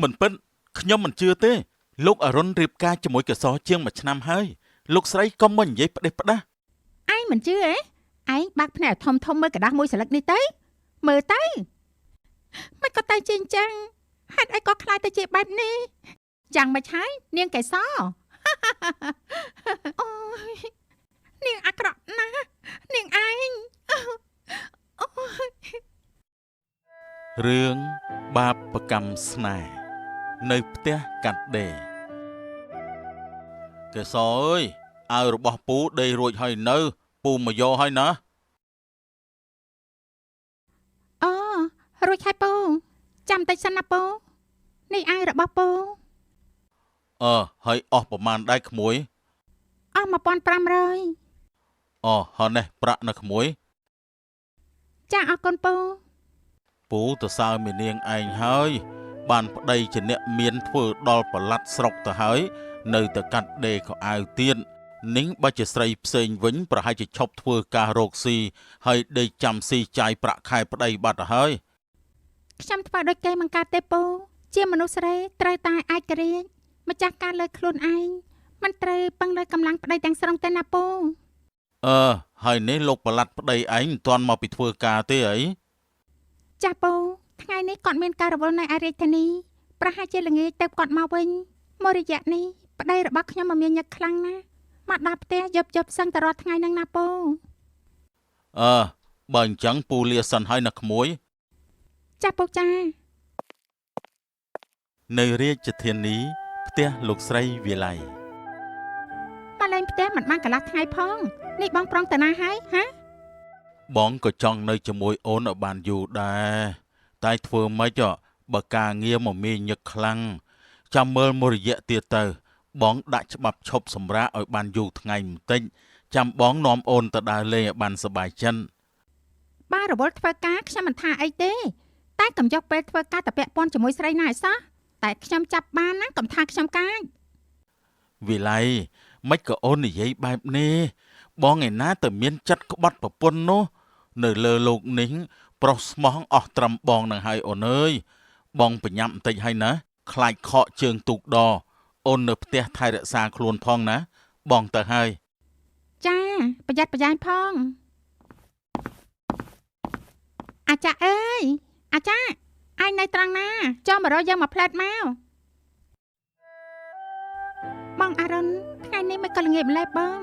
មិនពិតខ្ញុំមិនជឿទេ លោកអរុណរៀបការជាមួយកេសរជាងមួយឆ្នាំហើយលោកស្រីកុំមកនិយាយផ្ដេសផ្ដាស ឯងមិនជឿអេឯងបើកភ្នែកឲ្យធំធំមើលក្រដាសមួយសន្លឹកនេះទៅមើលទៅមិនក៏ទៅជាអញ្ចឹងហេតុអីក៏ខ្លាចទៅជាបែបនេះយ៉ាងម៉េចហើយនាងកេសរ អូយនាងអាក្រក់ណាស់នាងឯងអូយ រឿងបាបកម្មស្នេហ៍នៅផ្ទះកាត់ដេរកេសរអើយអាវរបស់ពូដេររួចហើយនៅ ពូមកយកហើយណា អូរួចហើយពូចាំតិចសិនណាពូនេះអាវរបស់ពូ អឺហើយអស់ប្រមាណដែរក្មួយ អស់1500 អហើយនេះប្រាក់នៅក្មួយ ចាអរគុណពូ ពូទៅសើមីនាងឯងហើយ បានប្តីជាអ្នកមានធ្វើដល់ប្រឡាត់ស្រុកទៅហើយ នៅតែកាត់ដេរខោអាវទៀតនាងបើជាស្រីផ្សេងវិញប្រហែលជាឈប់ធ្វើការរកស៊ីហើយដេកចាំស៊ីចាយប្រាក់ខែប្តីបាត់ទៅហើយ ខ្ញុំធ្វើដូចគេមិនកើតទេពូជាមនុស្សស្រីត្រូវតែឯករាជ្យម្ចាស់ការលើខ្លួនឯងមិនត្រូវពឹងលើកម្លាំងប្តីទាំងស្រុងទេណាពូ អឺហើយនេះលោកប្រឡាត់ប្តីឯងមិនទាន់មកពីធ្វើការទេអី ចាស់ពូថ្ងៃនេះគាត់មានការរវល់នៅឯរាជធានីប្រហែលជាល្ងាចទៅគាត់មកវិញមួយរយៈនេះប្តីរបស់ខ្ញុំមមាញឹកខ្លាំងណាស់មកដល់ផ្ទះយប់យប់សឹងតែរាល់ថ្ងៃហ្នឹងណាពូ អឺបើអញ្ចឹងពូលាសិនហើយណាក្មួយ ចាស់ពូចា នៅរាជធានីផ្ទះលោកស្រីវិល័យ មកលេងផ្ទះមិនបានកន្លះថ្ងៃផងនេះបងប្រុងតាណាហើយហា បងក៏ចង់នៅជាមួយអូនឲ្យបានយូរដែរតែធ្វើម៉េចបើការងារមមាញឹកខ្លាំងចាំមើលមួយរយៈទៀតទៅ បងដាក់ច្បាប់ឈប់សម្រាកឲ្យបានយូរថ្ងៃបន្តិចចាំបងនាំអូនទៅដើរលេងឲ្យបានសប្បាយចិត្ត បើរវល់ធ្វើការខ្ញុំមិនថាអីទេតែកុំយកពេលធ្វើការទៅពាក់ព័ន្ធជាមួយស្រីណាឲ្យសោះតែខ្ញុំចាប់បានណាកុំថាខ្ញុំកាច វិល័យមិនក៏អូននិយាយបែបនេះបងឯណាទៅមានចិត្តក្បត់ប្រពន្ធនោះនៅលើលោកនេះប្រុសស្មោះអស់ត្រឹមបងនឹងហើយអូនអើយបងប្រញាប់បន្តិចហើយណាខ្លាចខកជើងទូកដអូននៅផ្ទះថែរក្សាខ្លួនផងណា បងទៅហើយ ចាប្រយ័ត្នប្រយែងផងអាចារ្យអើយអាចារ្យឯងនៅត្រង់ណាចូលមករកយើងមកផ្លែតមកបងអារុនថ្ងៃនេះមិនក៏ល្ងាចម្ល៉េះបង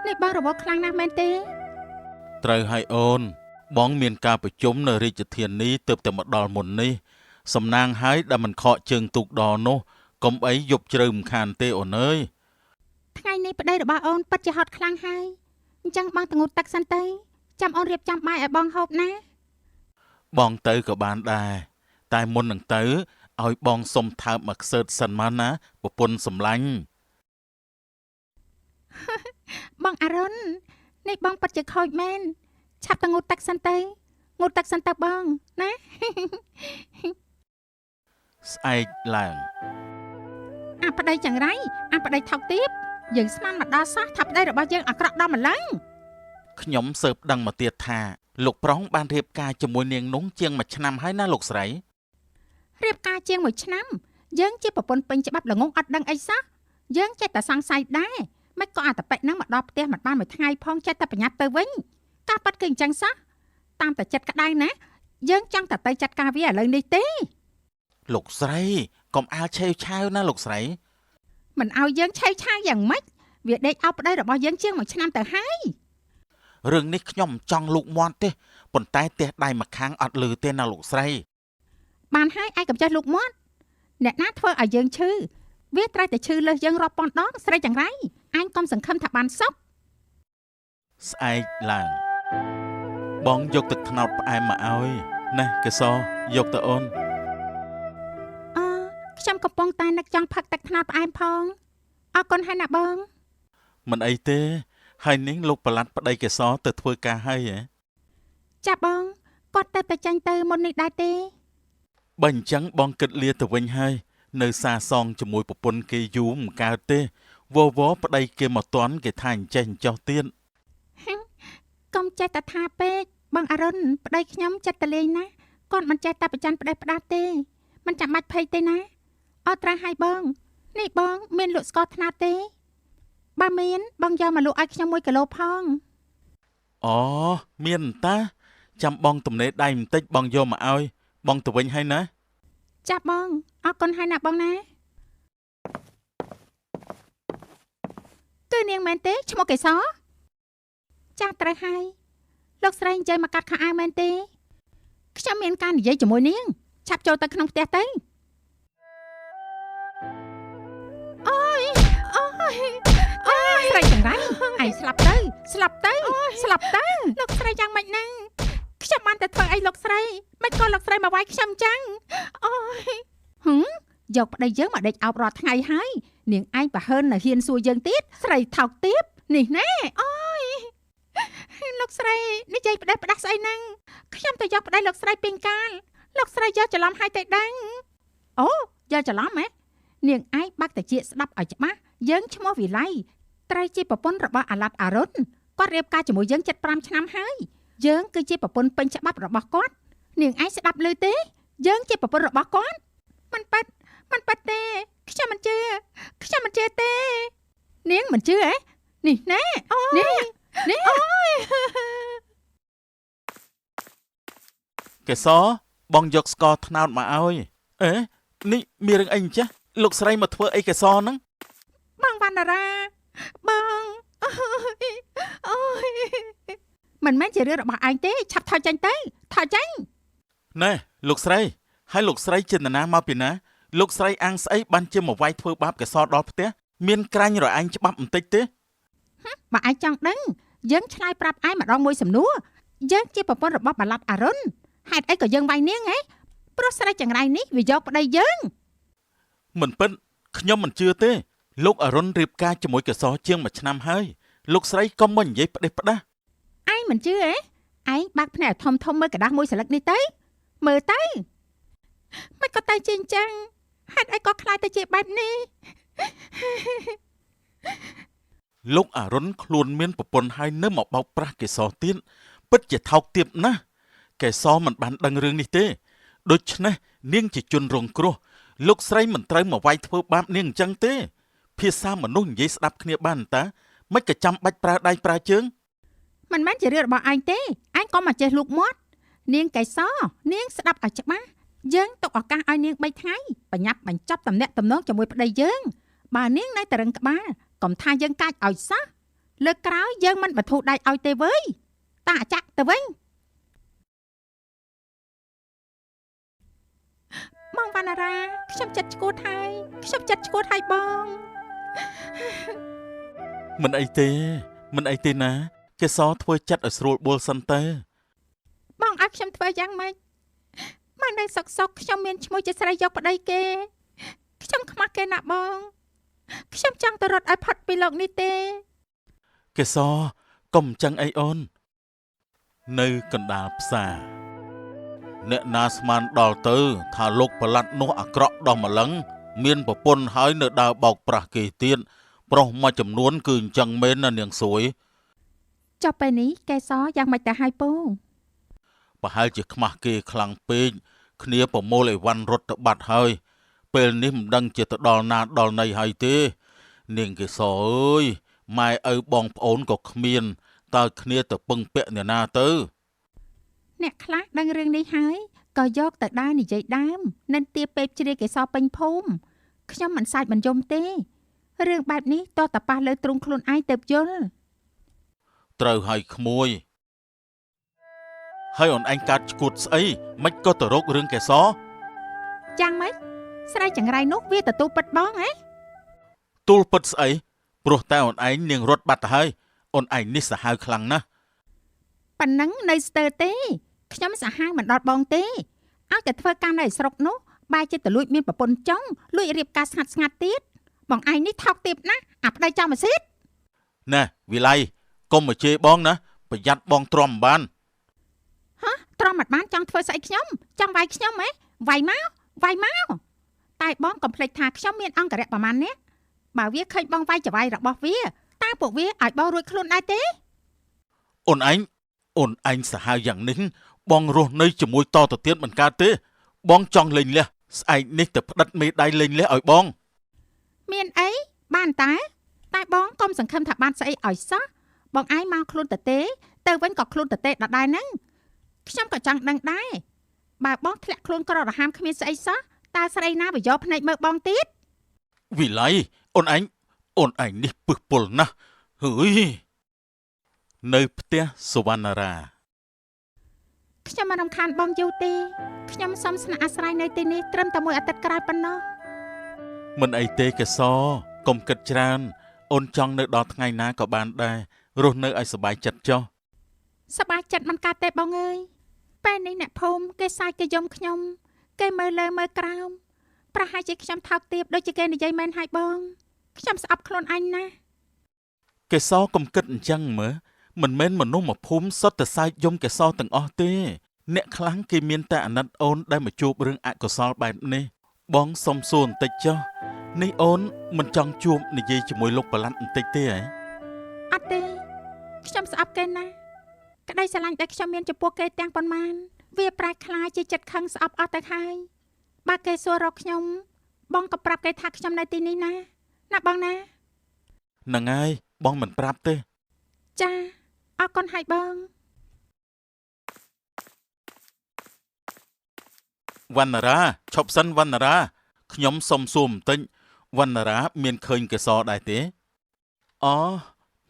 នេះបងរវល់ខ្លាំងណាស់មែនទេ ត្រូវហើយអូន បងមានការប្រជុំនៅរាជធានីទើបតែមកដល់មុននេះសំណាងហើយដែលមិនខកជើងទូកដនោះកុំអីយប់ជ្រៅមិនខានទេអូនអើយ ថ្ងៃនេះប្តីរបស់អូនពិតជាហត់ខ្លាំងហើយអញ្ចឹងបងទៅងូតទឹកសិនទៅចាំអូនរៀបចំបាយឲ្យបងហូបណា បងទៅក៏បានដែរតែមុននឹងទៅឲ្យបងសុំថើបមកខ្សើតសិនមកណាប្រពន្ធសម្លាញ់ បងអារុននេះបងពិតជាខូចមែនឆាប់ទៅងូតទឹកសិនទៅងូតទឹកសិនទៅបងណា ស្អែកឡើង អាប្តីចង្រៃអាប្តីថោកទាបយើងស្មានមកដល់សោះថាប្តីរបស់យើងអាក្រក់ដល់ម្លឹង ខ្ញុំសើបដឹងមកទៀតថាលោកប្រុងបានរៀបការជាមួយនាងនោះជាងមួយឆ្នាំហើយណាលោកស្រី រៀបការជាងមួយឆ្នាំយើងជាប្រពន្ធពេញច្បាប់ល្ងងអត់ដឹងអីសោះយើងចេះតែសង្ស័យដែរមិនក៏អាតប៉ិហ្នឹងមកដល់ផ្ទះមិនបានមួយថ្ងៃផងចេះតែប្រញាប់ទៅវិញការប៉ັດគឺអញ្ចឹងសោះតាមតែចិត្តក្តៅណាយើងចង់តែទៅចាត់ការវាឥឡូវនេះទេ លោកស្រីកុំអាលឆេវឆាវណាលោកស្រី មិនឲ្យយើងឆេវឆាវយ៉ាងម៉េចវាដេកអោបប្តីរបស់យើងជាងមួយឆ្នាំទៅហើយ រឿងនេះខ្ញុំមិនចង់លូកមាត់ទេប៉ុន្តែទះដៃម្ខាងអត់លឺទេណាលោកស្រី បានហើយឯងកំចេះលូកមាត់អ្នកណាធ្វើឲ្យយើងឈឺវាត្រូវតែឈឺលើសយើងរាប់ពាន់ដងស្រីចង្រៃឯងកុំសង្ឃឹមថាបានសុខ ស្អែកឡើងបងយកទឹកត្នោតផ្អែមមកឲ្យណែកេសរយកទៅអូន អឺខ្ញុំកំពុងតែនឹកចង់ផឹកទឹកត្នោតផ្អែមផងអរគុណហើយណាបង មិនអីទេហើយនេះលោកប្រឡាត់ប្តីកេសរទៅធ្វើការហើយហ៎ ចាបងគាត់ទៅតែចាញ់ទៅមុននេះដែរទេ បើអញ្ចឹងបងគិតលាទៅវិញហើយនៅសាសងជាមួយប្រពន្ធគេយូរមិនកើតទេវវប្តីគេមកតន់គេថាអញ្ចេះអញ្ចោះទៀត កុំចេះតែថាពេកបងអារុនប្តីខ្ញុំចិត្តតលេងណាគាត់មិនចេះតែប្រច័នប្តេសផ្ដាស់ទេមិនចាំបាច់ភ័យទេណា អត់ត្រូវហើយបងនេះបងមានលក់ស្ករត្នោតទេបើមានបងយកមកលក់ឲ្យខ្ញុំ1គីឡូផង អូមានតាចាំបងទំនេរដៃបន្តិចបងយកមកឲ្យបងទៅវិញហើយណា ចាបងអរគុណហើយណាបងណាគឺនាងមែនទេឈ្មោះកេសរចាត្រូវហើយលោកស្រីនិយាយមកកាត់ខោអាវមែនទេខ្ញុំមានការនិយាយជាមួយនាងឆាប់ចូលទៅក្នុងផ្ទះទៅអូយអូយអូយស្រីចង្រៃឯងស្លាប់ទៅស្លាប់ទៅស្លាប់ទៅលោកស្រីយ៉ាងម៉េចហ្នឹងខ្ញុំបានតែធ្វើអីលោកស្រីមិនក៏លោកស្រីមកវាយខ្ញុំចឹងអូយហឹមយកប្តីយើងមកដេកអោបរាល់ថ្ងៃហើយនាងឯងប្រហើននៅហ៊ានសួរយើងទៀតស្រីថោកទាបនេះណែអូយលោកស្រីនិយាយផ្ដេសផ្ដាស់ស្អីហ្នឹងខ្ញុំទៅយកប្តីលោកស្រីពីងកាលលោកស្រីយកច្រឡំឲ្យតែដឹងអូយកច្រឡំហ៎នាងឯងបាក់តិចស្ដាប់ឲ្យច្បាស់យើងឈ្មោះវិល័យត្រូវជាប្រពន្ធរបស់អាឡាត់អារុនគាត់រៀបការជាមួយយើង75ឆ្នាំហើយយើងគឺជាប្រពន្ធពេញច្បាប់របស់គាត់នាងឯងស្ដាប់ឮទេយើងជាប្រពន្ធរបស់គាត់មិនប៉ិតមិនប៉ិតទេខ្ញុំមិនជឿខ្ញុំមិនជឿទេនាងមិនជឿហ៎នេះណែនេះនេះអូ កេសរបងយកស្ករត្នោតមកឲ្យអេនេះមានរឿងអីអញ្ចេះលោកស្រីមកធ្វើអីកេសរហ្នឹង បងវណ្ណរាបងអូយអូយមិនមែនជារឿងរបស់ឯងទេឆាប់ថយចេញទៅថយចេញ ណែលោកស្រីហើយលោកស្រីចេតនាមកពីណាលោកស្រីអាំងស្អីបានជាមកវាយធ្វើបាបកេសរដល់ផ្ទះមានក្រាញ់រឯងច្បាប់បន្តិចទេ បើឯងចង់ដឹងយើងឆ្លើយប្រាប់ឯងម្ដងមួយសំណួរយើងជាប្រពន្ធរបស់បាឡាត់អារុនហេតុអីក៏យើងវាយនាងហ៎ព្រោះស្រីចង្រៃនេះវាយកប្តីយើង មិនពិតខ្ញុំមិនជឿទេលោកអរុនរៀបការជាមួយកេសរជាង1ឆ្នាំហើយលោកស្រីកុំមកនិយាយផ្ដេសផ្ដាស់ ឯងមិនជឿហ៎ឯងបើកភ្នែកឲ្យធំធំមើលกระดาษមួយសន្លឹកនេះទៅមើលទៅមិនក៏ទៅជាអញ្ចឹងហេតុអីក៏ខ្លាចទៅជាបែបនេះ លោកអរុនខ្លួនមានប្រពន្ធហើយនៅមកបោកប្រាស់កេសរទៀតពិតជាថោកទាបណាស់កេសរមិនបានដឹងរឿងនេះទេដូច្នេះនាងជាជនរងគ្រោះលោកស្រីមិនត្រូវមកវាយធ្វើបាបនាងអញ្ចឹងទេភាសាមនុស្សនិយាយស្ដាប់គ្នាបានតាមិនក៏ចាំបាច់ប្រើដៃប្រើជើង មិនមែនជារឿងរបស់ឯងទេឯងក៏មកចេះលូកមាត់នាងកេសរនាងស្ដាប់ឲ្យច្បាស់យើងទុកឱកាសឲ្យនាង3ថ្ងៃបញ្ញាប់បញ្ចប់តំណែងតំណងជាមួយប្តីយើងបើនាងនៅតែរឹងក្បាលកុំថាយើងកាចឲ្យសោះលើកក្រោយយើងមិនបធូរដៃឲ្យទេវើយតាអាចាក់ទៅវិញបងវណ្ណរាខ្ញុំចិត្តឈួតហើយខ្ញុំចិត្តឈួតហើយបង មិនអីទេមិនអីទេណាកេសរធ្វើចិត្តឲ្យស្រួលបួលសិនទៅ បងឲ្យខ្ញុំធ្វើយ៉ាងម៉េចមកនៅសុកសុកខ្ញុំមានឈ្មោះជាស្រីយកប្តីគេខ្ញុំខ្មាស់គេណាស់បងខ្ញុំចង់ទៅរត់ឲ្យផុតពីលោកនេះទេ កេសរកុំអញ្ចឹងអីអូននៅកណ្ដាលផ្សារអ្នកណាស្មានដល់ទៅ ថាលោកប្រឡាត់នោះអាក្រក់ដល់ម្លឹងមានប្រពន្ធហើយនៅដើរបោកប្រាស់គេទៀតប្រុសមួយចំនួនគឺអញ្ចឹងមែនណានាងសួយ ចុះពេលនេះកេសរយ៉ាងម៉េចទៅហើយពូ ប្រហែលជាខ្មាស់គេខ្លាំងពេកគ្នាប្រមូលអីវ៉ាន់រត់ទៅបាត់ហើយពេលនេះមិនដឹងជាទៅដល់ណាដល់ណីហើយទេនាងកេសរអើយម៉ែឪបងប្អូនក៏គ្មានតើគ្នាទៅពឹងពាក់អ្នកណាទៅ អ្នកខ្លះដឹងរឿងនេះហើយក៏យកទៅដើរនិយាយដើមនិន្ទាពេបជ្រាយកេសរពេញភូមិខ្ញុំមិនសាច់មិនយំទេរឿងបែបនេះតោះតប៉ះលើទ្រូងខ្លួនឯងទៅយល់ ត្រូវហើយក្មួយហើយអូនឯងកើតឈួតស្អីមិនក៏ទៅរករឿងកេសរ យ៉ាងម៉េចស្រីចង្រៃនោះវាទទួលពិតបងហ៎ ទូលពិតស្អីព្រោះតែអូនឯងនាងរត់បាត់ទៅហើយអូនឯងនេះសាហាវខ្លាំងណាស់ ប៉ណ្ណឹងនៅស្ទើរទេខ្ញុំសាហាវមិនដល់បងទេឲ្យតែធ្វើការនៅស្រុកនោះបែរជាទៅលួចមានប្រពន្ធចុងលួចរៀបការស្ងាត់ស្ងាត់ទៀតបងឯងនេះថោកទាបណាស់អាប្តីចំមកស៊ីត ណែវិល័យកុំមកជេរបងណាប្រយ័ត្នបងទ្រាំមិនបាន ហ៎ទ្រាំមិនបានចង់ធ្វើស្អីខ្ញុំចង់វាយខ្ញុំហ៎វាយមកវាយមកតែបងកុំភ្លេចថាខ្ញុំមានអង្គរៈប្រមាណនេះបើវាឃើញបងវាយចវាយរបស់វាតើពួកវាឲ្យបងរួចខ្លួនដែរទេ អូនឯងអូនឯងសាហាវយ៉ាងនេះបងរស់នៅជាមួយតទៅទៀតមិនកើតទេបងចង់លេងលះ ស្អែកនេះទៅផ្ដិតមេដៃលេងលះឲ្យបង មានអីបានតែតែបងកុំសង្ឃឹមថាបានស្អីឲ្យសោះបងឯងមកខ្លួនតទេទៅវិញក៏ខ្លួនតទេដដែលហ្នឹងខ្ញុំក៏ចង់ដឹងដែរបើបងធ្លាក់ខ្លួនក្ររហាមគ្មានស្អីសោះតើស្រីណាវាយកភ្នែកមើលបងទៀត វិល័យអូនឯងអូនឯងនេះពឹសពុលណាស់ហើយនៅផ្ទះសុវណ្ណរា ខ្ញុំមិនរំខានបងយូរទេខ្ញុំសុំស្នាក់អាស្រ័យនៅទីនេះត្រឹមតែមួយអាទិត្យក្រោយប៉ុណ្ណោះ មិនអីទេកេសរកុំគិតច្រើន អូនចង់នៅដល់ថ្ងៃណាក៏បានដែររស់នៅឲ្យសប្បាយចិត្តចុះ សប្បាយចិត្តមិនកើតទេបងអើយពេលនេះអ្នកភូមិគេសើចគេយំខ្ញុំគេមើលលើមើលក្រោមប្រហែលជាខ្ញុំថោកទាបដូចជាគេនិយាយមែនហើយបងខ្ញុំស្អប់ខ្លួនអញណាស់ កេសរកុំគិតអញ្ចឹងមើលមិនមែនមនុស្សមកភូមិសុទ្ធតែសើចយំកេសរទាំងអស់ទេអ្នកខ្លាំងគេមានតែអាណិតអូនដែលមកជួបរឿងអកុសលបែបនេះបងសុំសួរបន្តិចចុះនេះអូនមិនចង់ជួបនិយាយជាមួយលោកប្រឡាត់បន្តិចទេហ៎ អត់ទេខ្ញុំស្អប់គេណាស់ក្តីស្រឡាញ់ដែលខ្ញុំមានចំពោះគេទាំងប៉ុន្មានវាប្រែក្លាយជាចិត្តខឹងស្អប់អស់ទៅហើយបើគេសួររកខ្ញុំបងក៏ប្រាប់គេថាខ្ញុំនៅទីនេះណាណាបងណា ហ្នឹងហើយបងមិនប្រាប់ទេ ចាអរគុណហើយបង វណ្ណរាឈប់សិនវណ្ណរាខ្ញុំសុំសួរបន្តិចវណ្ណរាមានឃើញកេសរដែរទេអូ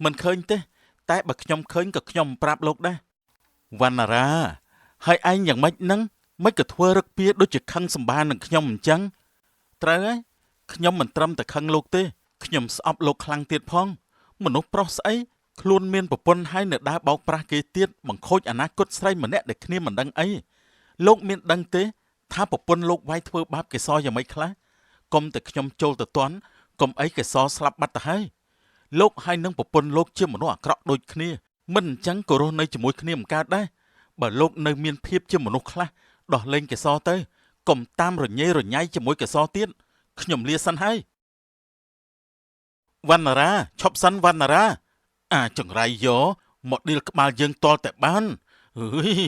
មិនឃើញទេតែបើខ្ញុំឃើញក៏ខ្ញុំប្រាប់លោកដែរវណ្ណរាហើយឯងយ៉ាងម៉េចហ្នឹងមិនក៏ធ្វើរឹកពៀដូចជាខឹងសម្បានឹងខ្ញុំអញ្ចឹងត្រូវហើយខ្ញុំមិនត្រឹមតែខឹងលោកទេខ្ញុំស្អប់លោកខ្លាំងទៀតផងមនុស្សប្រុសស្អីខ្លួនមានប្រពន្ធហើយនៅដើរបោកប្រាស់គេទៀតបង្ខូចអនាគតស្រីម្នាក់ដែលគ្នាមិនដឹងអីលោកមានដឹងទេ ថាប្រពន្ធលោកវាយធ្វើបាបកេសរយ៉ាងម៉េចខ្លះកុំតែខ្ញុំចូលទៅទាន់កុំអីកេសរស្លាប់បាត់ទៅហើយលោកហើយនឹងប្រពន្ធលោកជាមនុស្សអាក្រក់ដូចគ្នាមិនអញ្ចឹងក៏រស់នៅជាមួយគ្នាមិនកើតដែរបើលោកនៅមានភាពជាមនុស្សខ្លះដោះលែងកេសរទៅកុំតាមរញ៉េរញ៉ៃជាមួយកេសរទៀតខ្ញុំលាសិនហើយវណ្ណរាឈប់សិនវណ្ណរាអាចង្រៃយោមកដៀលក្បាលយើងតល់តែបានអើយ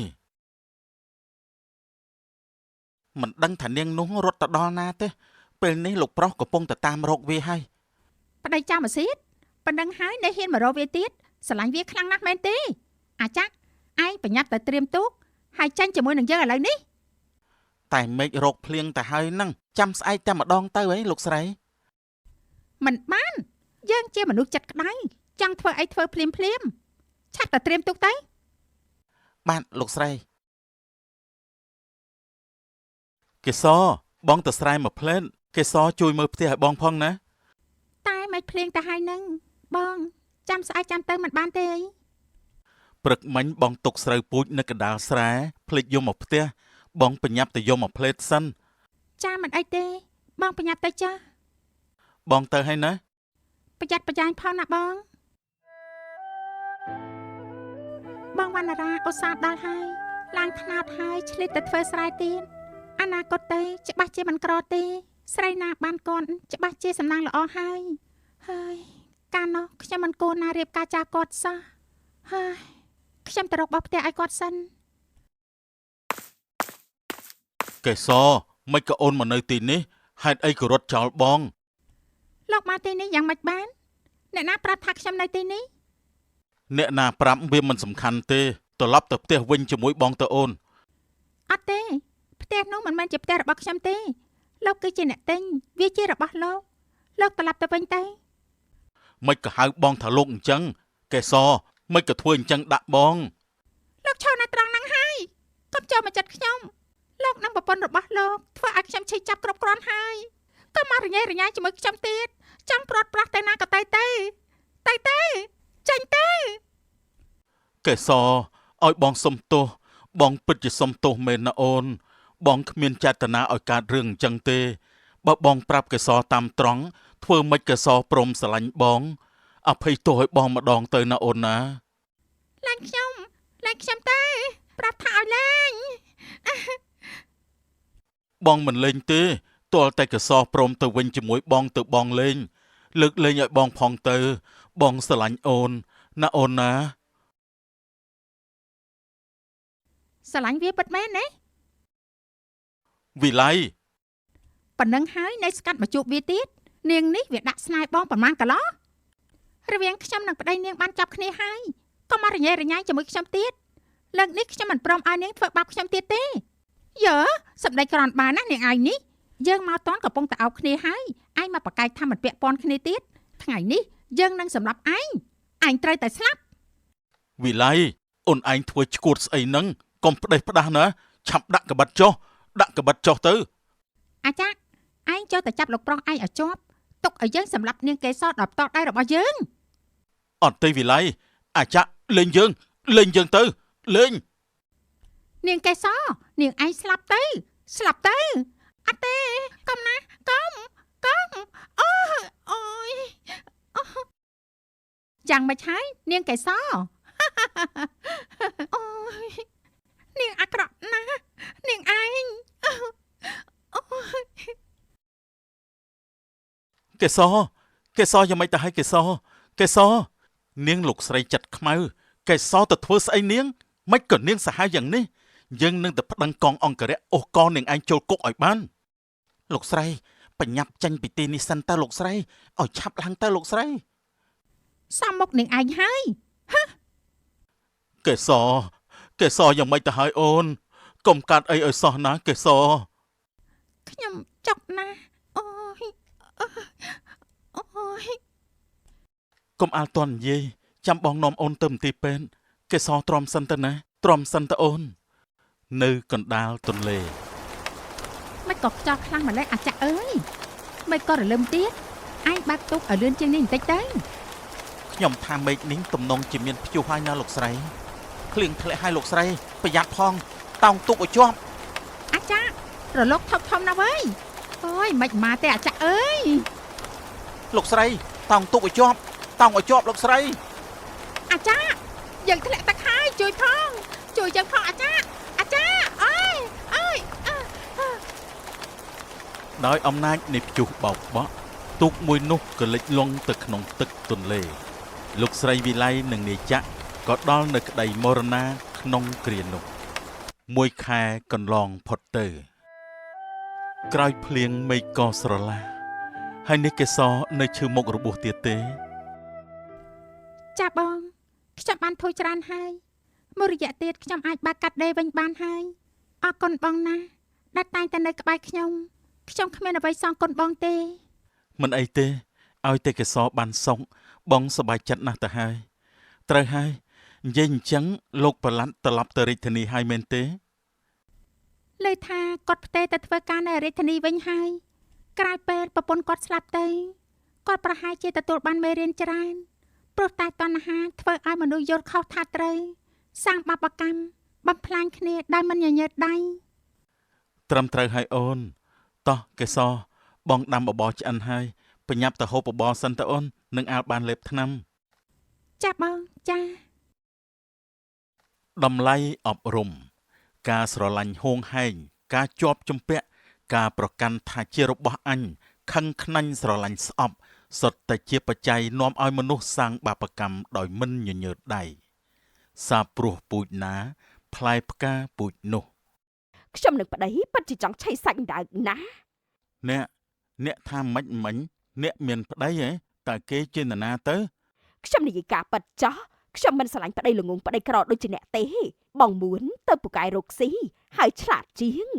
មិនដឹងថានាងនោះរត់ទៅដល់ណាទេពេលនេះលោកប្រុសកំពុងតែតាមរកវាហើយ ប្តីចាំអាស៊ីតប៉ុណ្ណឹងហើយនៅហ៊ានមករកវាទៀតស្រឡាញ់វាខ្លាំងណាស់មែនទេអាចាក់ឯងប្រញាប់តែត្រៀមទូកហើយចាញ់ជាមួយនឹងយើងឥឡូវនេះ តែមេឃរកភ្លៀងទៅហើយហ្នឹងចាំស្អែកតែម្ដងទៅហីលោកស្រី មិនបានយើងជាមនុស្សចិត្តក្តៅចង់ធ្វើអីធ្វើភ្លាមភ្លាមឆាប់តែត្រៀមទូកទៅ បាទលោកស្រីកេសរបងទៅស្រែមួយផ្លែតកេសរជួយមើលផ្ទះឲ្យបងផងណា តែមិនភ្លៀងទៅហើយនឹងបងចាំស្អែកចាំទៅមិនបានទេអី ព្រឹកមិញបងទុកស្រូវពូជនៅកណ្ដាលស្រែភ្លេចយកមកផ្ទះបងប្រញាប់ទៅយកមកផ្លែតសិន ចាមិនអីទេបងប្រញាប់ទៅចាស់ បងទៅហើយណា ប្រយ័ត្នប្រយែងផងណាបងបងវណ្ណរាឧស្សាហ៍ដល់ហើយឡើងថ្នោតហើយឆ្លៀតទៅធ្វើស្រែទៀតអនាគតទៅច្បាស់ជាមិនក្រទេស្រីណាបានគាត់ច្បាស់ជាសំណាងល្អហើយហើយកាលនោះខ្ញុំមិនគួរណារៀបការចាគាត់សោះហើយខ្ញុំទៅរកបោះផ្ទះឲ្យគាត់សិនក េសរមិនក៏អូនមកនៅទីនេះហេតុអីក៏រត់ចោលបង លោកមកទីនេះយ៉ាងម៉េចបានអ្នកណាប្រាប់ថាខ្ញុំនៅទីនេះ អ្នកណាប្រាប់វាមិនសំខាន់ទេត្រឡប់ទៅផ្ទះវិញជាមួយបងទៅអូន អត់ទេផ្ទះនោះមិនមែនជាផ្ទះរបស់ខ្ញុំទេលោកគឺជាអ្នកទិញវាជារបស់លោកលោកត្រឡប់ទៅវិញទៅ មិនក៏ហៅបងថាលោកអញ្ចឹងកេសរមិនក៏ធ្វើអញ្ចឹងដាក់បង លោកឈរនៅត្រង់ហ្នឹងហើយកុំចូលមកចិត្តខ្ញុំលោកនិងប្រពន្ធរបស់លោកធ្វើឲ្យខ្ញុំឈឺចាប់គ្រប់គ្រាន់ហើយកុំមករញ៉េរញ៉ៃជាមួយខ្ញុំទៀតចង់ព្រាត់ប្រាសទៅណាក៏ទៅទៅទៅទៅចេញទៅ កេសរឲ្យបងសុំទោសបងពិតជាសុំទោសមែនណាអូនបងគ្មានចេតនាឲ្យកើតរឿងអញ្ចឹងទេបើបងប្រាប់កេសរតាមត្រង់ធ្វើមិនកេសរព្រមស្រឡាញ់បងអភ័យទោសឲ្យបងម្ដងទៅណាអូនណា លែងខ្ញុំលែងខ្ញុំទៅប្រាប់ថាឲ្យលែង បងមិនលេងទេទាល់តែកេសរព្រមទៅវិញជាមួយបងទៅបងលេងលើកលែងឲ្យបងផងទៅបងស្រឡាញ់អូនណាអូនណា ស្រឡាញ់វាពិតមែនណា វិល័យ ប៉ុណ្ណឹងហើយនៅស្កាត់មកជួបវាទៀតនាងនេះវាដាក់ស្នេហ៍បងប្រមាណកន្លោះរវាងខ្ញុំនិងប្តីនាងបានចាប់គ្នាហើយកុំមករញ៉េរញ៉ៃជាមួយខ្ញុំទៀតលើកនេះខ្ញុំមិនព្រមឲ្យនាងធ្វើបាបខ្ញុំទៀតទេយើសម្ដីក្រន់បានណានាងឯងនេះយើងមកតន់កំពុងតែអោបគ្នាហើយឯងមកប្រកែកថាមិនពាក់ព័ន្ធគ្នាទៀតថ្ងៃនេះយើងនឹងសម្លាប់ឯងឯងត្រូវតែស្លាប់ វិល័យអូនឯងធ្វើឈួតស្អីហ្នឹងកុំផ្ដេសផ្ដាស់ណាឆាប់ដាក់កបិតចុះដាក់កបិតចុះទៅ អាចារ្យឯងចូលតែចាប់លោកប្រុសឯងឲ្យជាប់ទុកឲ្យយើងសម្លាប់នាងកេសរដល់ផ្ទាល់ដៃរបស់យើង អត់ទេវិល័យអាចារ្យលេងយើងលេងយើងទៅលេង នាងកេសរនាងឯងស្លាប់ទៅស្លាប់ទៅអត់ទេកុំណាកុំកុំអូអូយយ៉ាងម៉េចហើយនាងកេសរអូយនាងអាក្រក់ណាស់នាងឯងអូ កេសរកេសរយ៉ាងម៉េចទៅហើយកេសរកេសរនាងលោកស្រីចិត្តខ្មៅកេសរទៅធ្វើស្អីនាងមិនក៏នាងសាហាវយ៉ាងនេះយើងនឹងទៅប្តឹងកងអង្គរៈអូសកនាងឯងចូលគុកឲ្យបានលោកស្រីបញ្ញាប់ចេញពីទីនេះសិនតើលោកស្រីឲ្យឆាប់ឡើងតើលោកស្រី សំមុខនាងឯងហើយ កេសរកេសរយ៉ាងម៉េចទៅហើយអូនកុំកាត់អីឲ្យសោះណាកេសរ ខ្ញុំចុកណាស់អូយអូយក ុំអាលតន់និយាយចាំបងនាំអូនទៅមន្ទីរពេទ្យកេសរទ្រាំសិនទៅណាទ្រាំសិនទៅអូននៅកណ្ដាលទន្លេ មិនក៏ខ្យល់ខ្លាំងម្ល៉េះអាចារ្យអើយមិនក៏រលឹមទៀតឯងបើកទុកឲ្យលឿនជាងនេះបន្តិចទៅ ខ្ញុំថាមេឃនេះទំនងជាមានព្យុះហើយណាលោកស្រីភ្លៀងធ្លាក់ហើយលោកស្រីប្រយ័ត្នផងតោងទុកឲ្យជាប់ អាចារ្យរលកធំធំណាស់វើយអូយមិនមកទេអាចារ្យអើយ លោកស្រីតោងទុកឲ្យជាប់តោងឲ្យជាប់លោកស្រី អាចារ្យយើងធ្លាក់ទឹកហើយជួយផងជួយយើងផងអាចារ្យអាចារ្យអើយអើយ ដោយអំណាចនៃព្យុះបោកបក់ទូកមួយនោះក៏លិចលង់ទៅក្នុងទឹកទន្លេលោកស្រីវិល័យនិងនាយចក្រក៏ដល់នៅក្តីមរណាក្នុងគ្រានោះមួយខែកន្លងផុតទៅក្រោយភ្លៀងមេឃក៏ស្រឡះហើយនេះកេសរនៅឈឺមុខរបួសទៀតទេ ចាបងខ្ញុំបានធូរច្រើនហើយមួយរយៈទៀតខ្ញុំអាចបើកកាត់ដេរវិញបានហើយអរគុណបងណាស់ដែលតែងតែនៅក្បែរខ្ញុំខ្ញុំគ្មានអ្វីសងគុណបងទេ មិនអីទេឲ្យតែកេសរបានសុខបងសប្បាយចិត្តណាស់ទៅហើយត្រូវហើយនិយាយអញ្ចឹងលោកប្រឡាត់ត្រឡប់ទៅរាជធានីហើយមែនទេ លើថាគាត់ផ្ទេរទៅធ្វើការនៅរាជធានីវិញហើយក្រោយពេលប្រពន្ធគាត់ស្លាប់ទៅគាត់ប្រហែលជាទទួលបានមេរៀនច្រើនព្រោះតែតណ្ហាធ្វើឲ្យមនុស្សយល់ខុសថាត្រូវសាងបាបកម្មបំផ្លាញគ្នាដោយមិនញញើតដៃ ត្រឹមត្រូវហើយអូនតោះកេសរបងដាំបបរឆ្អិនហើយប្រញាប់ទៅហូបបបរសិនទៅអូននឹងអាលបានលេបថ្នាំ ចាបងចា តម្លៃអប់រំការស្រឡាញ់ហួងហែងការជាប់ជំពាក់ការប្រកាន់ថាជារបស់អញខឹងខ្នាញ់ស្រឡាញ់ស្អប់សុទ្ធតែជាបច្ច័យនាំឲ្យមនុស្សសាងបាបកម្មដោយមិនញញើតដៃសាបព្រោះពូជណាផ្លែផ្កាពូជនោះ ខ្ញុំនឹងប្តីពិតជាចង់ឆៃសាច់ដៅណាស់ អ្នកអ្នកថាម៉េចមិញអ្នកមានប្តីហ៎តើគេជានរណាទៅ ខ្ញុំនិយាយការពិតចោះខ្ញុំមិនស្រឡាញ់ប្តីល្ងងប្តីក្រដូចជាអ្នកទេបងមួនទៅពូកែរកស៊ីហើយឆ្លាតជាង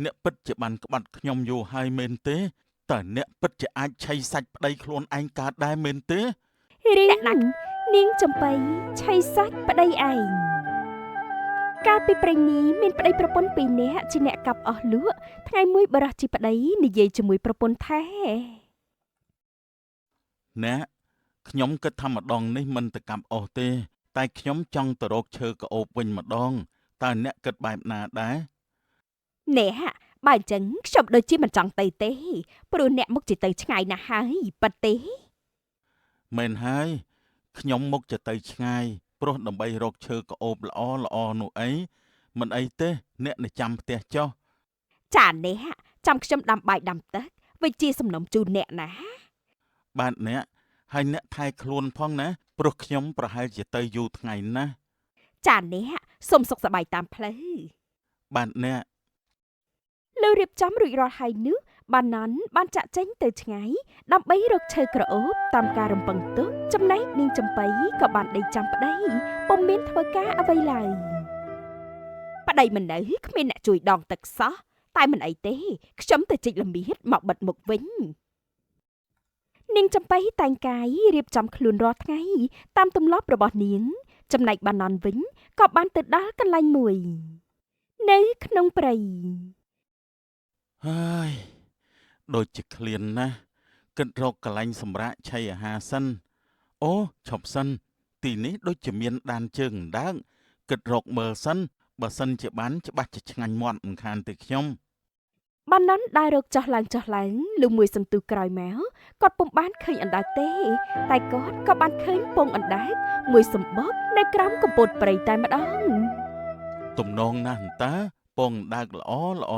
អ្នកពិតជាបានក្បាត់ខ្ញុំយូរហើយមែនទេតើអ្នកពិតជាអាចឆៃសាច់ប្តីខ្លួនឯងកើតដែរមែនទេ រឿង អ្នកណា នាងចំបៃឆៃសាច់ប្តីឯងកាលពីព្រេងនេះមានប្តីប្រពន្ធពីរនាក់ជាអ្នកកាប់អស់លក់ថ្ងៃមួយបរិះជាប្តីនិយាយជាមួយប្រពន្ធថា អ្នកខ្ញុំគិតថាម្ដងនេះមិនទៅកាប់អស់ទេ តែខ្ញុំចង់ទៅរកឈើក្អូបវិញម្ដងតើអ្នកគិតបែបណាដែរ អ្នកបើអញ្ចឹងខ្ញុំដូចជាមិនចង់ទៅទេព្រោះអ្នកមុខជាទៅឆ្ងាយណាស់ហើយពិតទេ មែនហើយខ្ញុំមុខจะទៅឆ្ងាយព្រោះដើម្បីរកឈើក្អូបល្អល្អនោះអីមិនអីទេអ្នកនៅចាំផ្ទះចុះ ចាអ្នកចាំខ្ញុំដាំបាយដាំទឹកវាជាសំណុំជូនអ្នកណា បាទអ្នកហើយអ្នកថែខ្លួនផងណាព្រោះខ្ញុំប្រហែលជាទៅយូរថ្ងៃណាស់ ចាអ្នកសូមសុខសប្បាយតាមផ្លូវ បាទអ្នក លើរៀបចំរួចរាល់ហើយនោះ បាណន់បានចាក់ចេញទៅឆ្ងាយដើម្បីរកឈើក្រអូបតាមការរំពឹងទុកចំណែកនាងចំប៉ីក៏បានដេកចាំប្តីពុំមានធ្វើការអ្វីឡើយ ប្តីមិននៅគ្មានអ្នកជួយដងទឹកសោះតែមិនអីទេខ្ញុំទៅជីកល្មៀតមកបិទមុខវិញ នាងចំប៉ីតែងកាយរៀបចំខ្លួនរាល់ថ្ងៃតាមទម្លាប់របស់នាង ចំណែកបាណន់វិញក៏បានទៅដល់កន្លែងមួយ នៅក្នុងព្រៃ ហើយដូចជាឃ្លានណាស់គិតរកកន្លែងសម្រាកឆីអាហារសិនអូឈប់សិន ទីនេះដូចជាមានដានជើងអណ្ដើកគិតរកមើលសិនបើសិនជាបានច្បាស់ជាឆ្ងាញ់មាត់មិនខានទេខ្ញុំ បាណន់ដើររកចុះឡើងចុះឡើងលុះមួយសន្ទុះក្រោយមកគាត់ពុំបានឃើញអណ្ដើកទេ តែគាត់ក៏បានឃើញពងអណ្ដើកមួយសម្បុកនៅក្រោមកំពតព្រៃតែម្ដង ទំនងណាស់អន្តាពងអណ្ដើកល្អល្អ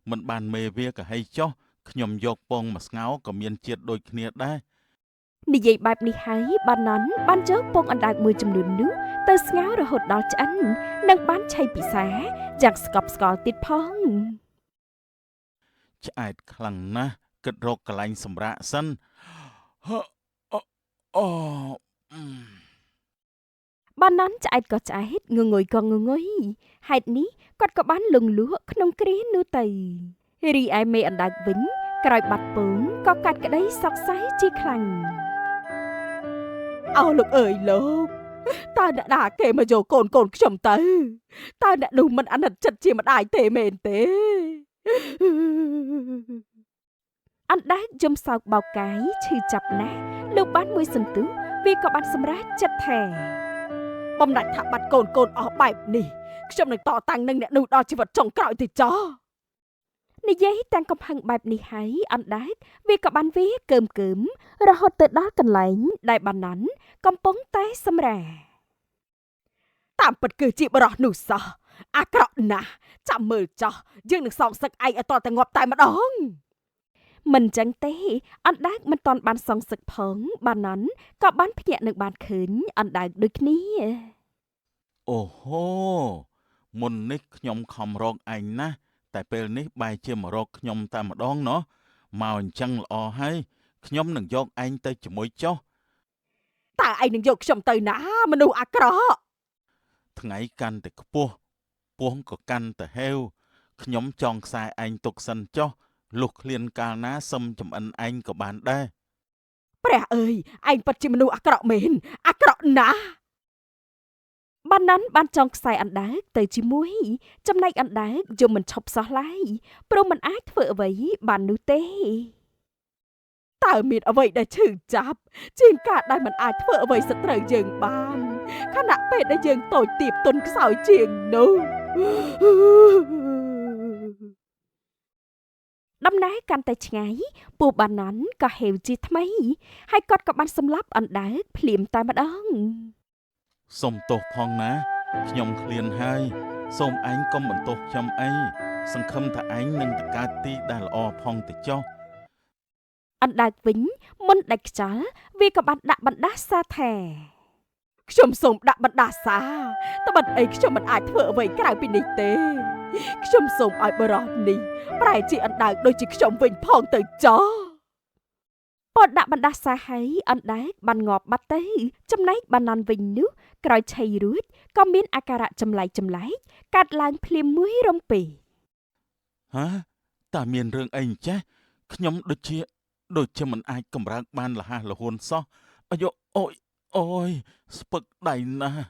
មិនបានមេវាក៏ហីចុះខ្ញុំយកពងមកស្ងោរក៏មានជាតិដូចគ្នាដែរ និយាយបែបនេះហើយបាណន់បានយកពងអណ្ដើកមួយចំនួននោះទៅស្ងោររហូតដល់ឆ្អិននិងបានឆីពិសាយ៉ាងស្កប់ស្កល់ទៀតផង ឆ្អែតខ្លាំងណាស់គិតរកកន្លែងសម្រាកសិនហឺអូអូអឺ បាណន់ឆ្អែតក៏ឆ្អែតងងុយក៏ងងុយហេតុនេះគាត់ក៏បានលង់លក់ក្នុងគ្រានោះទៅរីឯមេអណ្ដើកវិញក្រោយបាត់ពងក៏កាត់ក្តីសោកសៅជាខ្លាំង អោលោកអើយលោកតើអ្នកណាគេមកយកកូនកូនខ្ញុំទៅតើអ្នកនោះមិនអាណិតចិត្តជាម្ដាយទេមែនទេ អណ្ដើកយំសោកបោកកាយឈឺចាប់ណាស់លោកបានមួយសន្ទុះវាក៏បានសម្រេចចិត្តថា បំណាច់ថាបាត់កូនកូនអស់បែបនេះខ្ញុំនឹងតតាំងនឹងអ្នកនោះដល់ជីវិតចុងក្រោយទៅចោះ និយាយទាំងកំហឹងបែបនេះហើយអណ្ដើកវាក៏បានវាកើមកើមរហូតទៅដល់កន្លែងដែលបាណន់កំពុងតែសម្រាក តាមពិតគឺជាបរោះនោះសោះអាក្រក់ណាស់ចាំមើលចោះយើងនឹងសងសឹកឯងឲ្យតតែងាប់តែម្ដង មិនចឹងទេអណ្ដើកមិនទាន់បានសងសឹកផងបាណន់ក៏បានភ្ញាក់នឹងបានឃើញអណ្ដើកដូចគ្នា អូហូមុននេះខ្ញុំខំរកឯងណាស់តែពេលនេះបែរជាមករកខ្ញុំតែម្ដងណោះមកអញ្ចឹងល្អហើយខ្ញុំនឹងយកឯងទៅជាមួយចុះ តើឯងនឹងយកខ្ញុំទៅណាមនុស្សអាក្រក់ ថ្ងៃកាន់តែខ្ពស់ពោះក៏កាន់តែហេវខ្ញុំចងខ្សែឯងទុកសិនចុះលុះឃ្លានកាលណាសឹមចំអិនឯងក៏បានដែរ ព្រះអើយឯងពិតជាមនុស្សអាក្រក់មែនអាក្រក់ណាស់ បាណន់បានចងខ្សែអណ្ដើកទៅជាមួយ ចំណែកអណ្ដើកយំមិនឈប់សោះឡើយព្រោះមិនអាចធ្វើអ្វីបាននោះទេ តើមានអ្វីដែលឈឺចាប់ជាងការដែលមិនអាចធ្វើអ្វីសត្រូវយើងបានខណៈពេលដែលយើងតូចទាបទន់ខ្សោយជាងនោះ ដំណើរកាន់តែឆ្ងាយពស់បាណន់ក៏ហេវជាថ្មី ហើយគាត់ក៏បានសម្លាប់អណ្ដើកភ្លាមតែម្ដង សូមទោសផងណាខ្ញុំឃ្លានហើយសូមឯងកុំបន្ទោសខ្ញុំអីសង្ឃឹមថាឯងនឹងទៅកើតទីដែលល្អផងទៅចុះ អណ្ដើកវិញមុនដាច់ខ្យល់វាក៏បានដាក់បណ្ដាសាថា ខ្ញុំសូមដាក់បណ្ដាសាត្បិតអីខ្ញុំមិនអាចធ្វើអ្វីក្រៅពីនេះទេខ្ញុំសូមឲ្យបរោះនេះប្រែជាអណ្ដើកដូចជាខ្ញុំវិញផងទៅចោះ ពតដាក់បណ្ដាសាហើយអណ្ដើកបានងាប់បាត់ទៅ ចំណែកបាណន់វិញនោះក្រោយឆីរួចក៏មានអាការៈចម្លែកចម្លែកកាត់ឡើងភ្លាមមួយរំពេច ហាតើមានរឿងអីអញ្ចេះខ្ញុំដូចជាដូចជាមិនអាចកម្រើកបានលះលហួនសោះអាយុអូយអូយស្ពឹកដៃណាស់